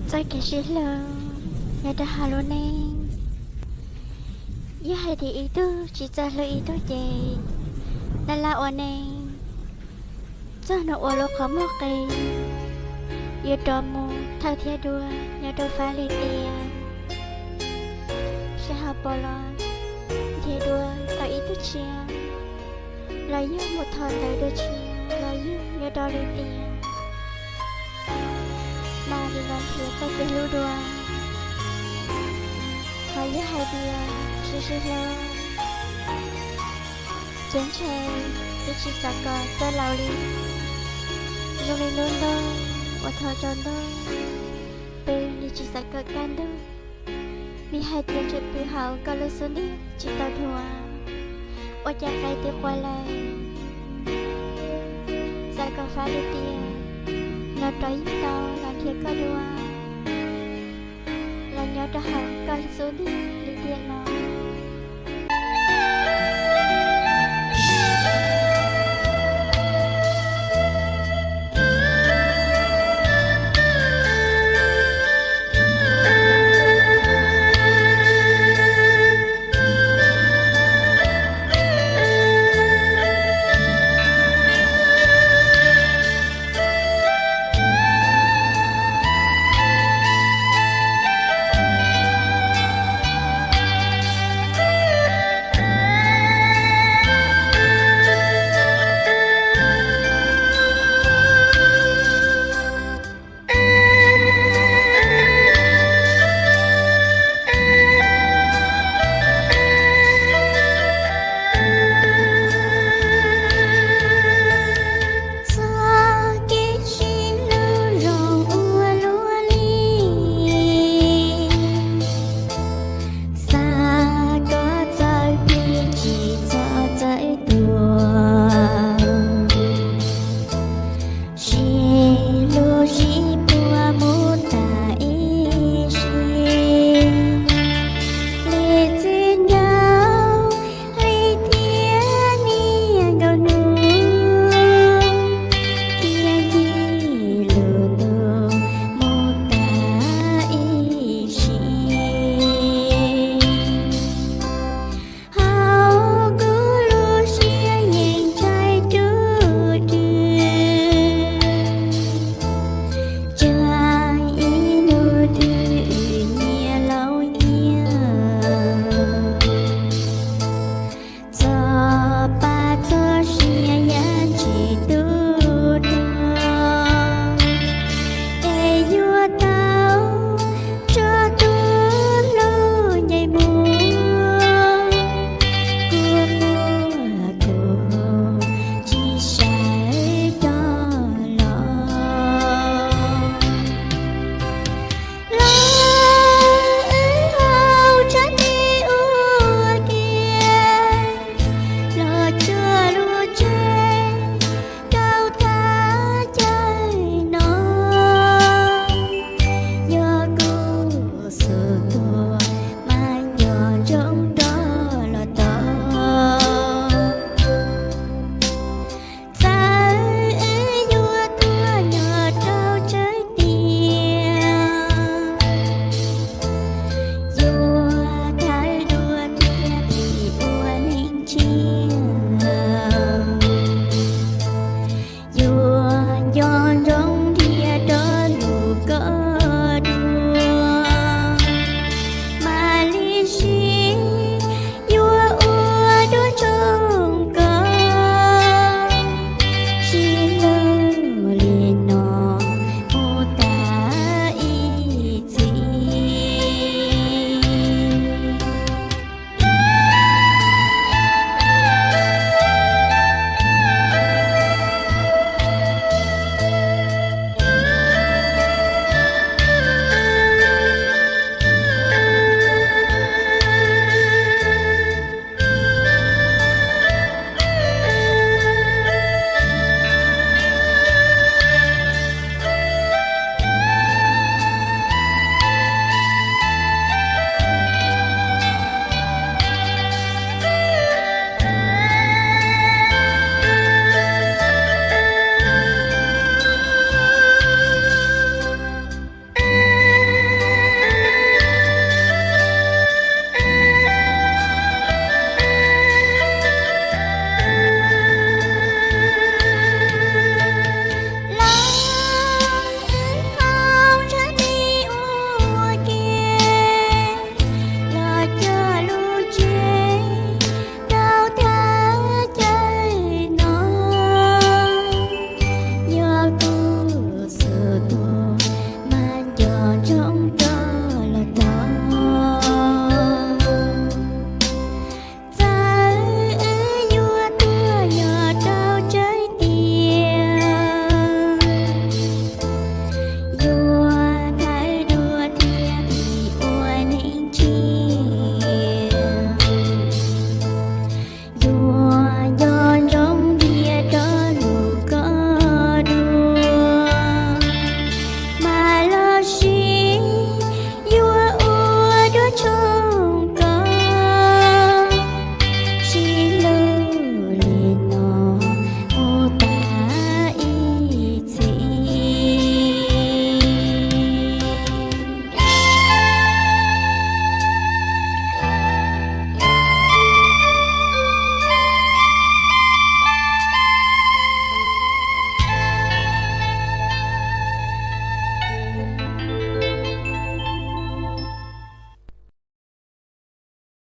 Txoj kev sib hlub nyob rau hauv lub neej, yog hais tias ib tug tsis txawj hlub ib tug ces laj laj ua neej txog nws ua lub qhov muag qis, yuav rov mus thawj thiab dua nyob rau fab li tias sab hauv paus los nrhiav dua tau ib tug tshiab, los yog mus thov ntawv dua tshiab los yog nyob rau li tias mas li los nrhiav txoj kev hlub dua. Ho yog hais tias sib sib hlub ces ntshe twb tsis xav kom txawj laus li. Zoo li lub ntuj uas thaum tsaus ntuj pw nws tsis xav kom kaj ntug, vim hais tias tseem pw hauv koj lub xub ntiag tsis tau dhuav, ua cas qe twb qua lawm. Xav kom fab li tias nws rov yeej tau los nrhiav koj dua, los nyob rau hauv koj xub ntiag li tiam no.